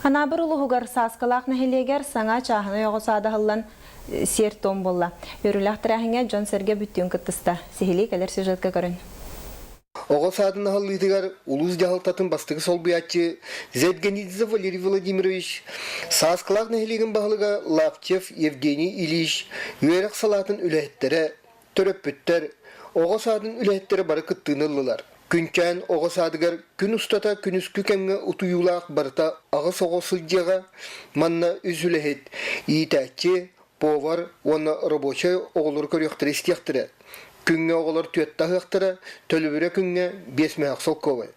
Анаабыр улууһугар Сааскылаах нэһилиэгэр саҥа чааһынай оҕо саада аһыллан сиэр-туом буолла. Үөрүүлээх тэрээһиҥҥэ дьон-сэргэ бүттүүн кыттыста. Сиһилии кэлэр сюжетка көрүн. Оҕо саадын аһыллыытыгар улуус дьаһалтатын бастакы солбуйааччы Зедгенидзе Валерий Владимирович, Сааскылаах нэһилиэгин баһылыга Лаптев Евгений Ильич, үөрэх салаатын үлэһиттэрэ, төрөппүттэр, оҕо саадын үлэһиттэрэ бары кыттыыны ыллылар. Күнчээн оҕо саадыгар күн устата күнүскү кэмҥэ утуйуулаах барыта аҕыс оҕо сылдьыаҕа, манна үс үлэһит, иитээччи, повар уонна рабочай оҕолору көрүөхтэрэ-истиэхтэрэ. Күҥҥэ оҕолор түөттэ аһыахтара, төлөбүрэ күҥҥэ биэс мөһөх солкуобай.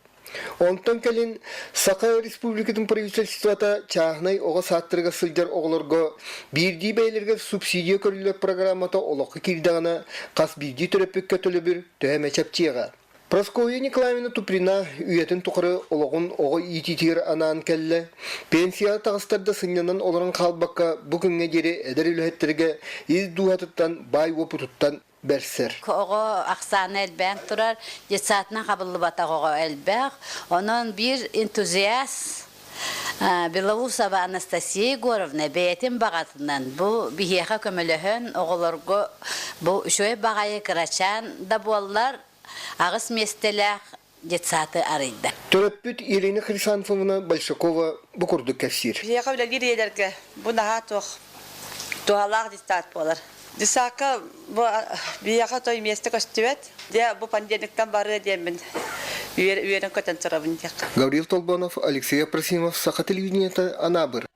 Онтон кэлин Саха Республикатын правительствота чааһынай оҕо саадтарыгар сылдьар оҕолорго биирдии бэйэлэригэр субсидия көрүллэр программата олоххо киирдэҕинэ хас биирдии төрөппүккэ төлөбүр төһө эмэ чэпчиэҕэ. Прасковья Николаевна Туприна үйэтин тухары олоҕун оҕо иитиитигэр анаан кэллэ. Пенсияҕа таҕыстар да сынньанан олорон хаалбакка бу күҥҥэ диэри эдэр үлэһиттэргэ ис дууһатыттан баай уопутуттан бэрсэр. Оҕо ахсаана элбээн турар, детсадынан хабыллыбатах оҕо элбэх. Онон биир энтузиаст Белоусова Анастасия Егоровна бэйэтин баҕатынан бу биһиэхэ көмөлөһөн оҕолорго бу үчүгэй баҕайы кырачаан да буоллар аҕыс миэстэлээх детсады арыйда. Төрөппүт Елена Хрисанфовна Большакова бу курдук кэпсиир. Биһиэхэ үлэлиир ийэлэргэ бу наһаа туох туһалаах детсад буолар. Детсадка бу биһиэхэ той миэстэ көстүбэт. Дьэ бу понедельниктан барыа диэммин үөрэн көтөн турабын диэххэ. Гаврил Толбонов, Алексей Апросимов, Саха телевидениета, Анаабыр.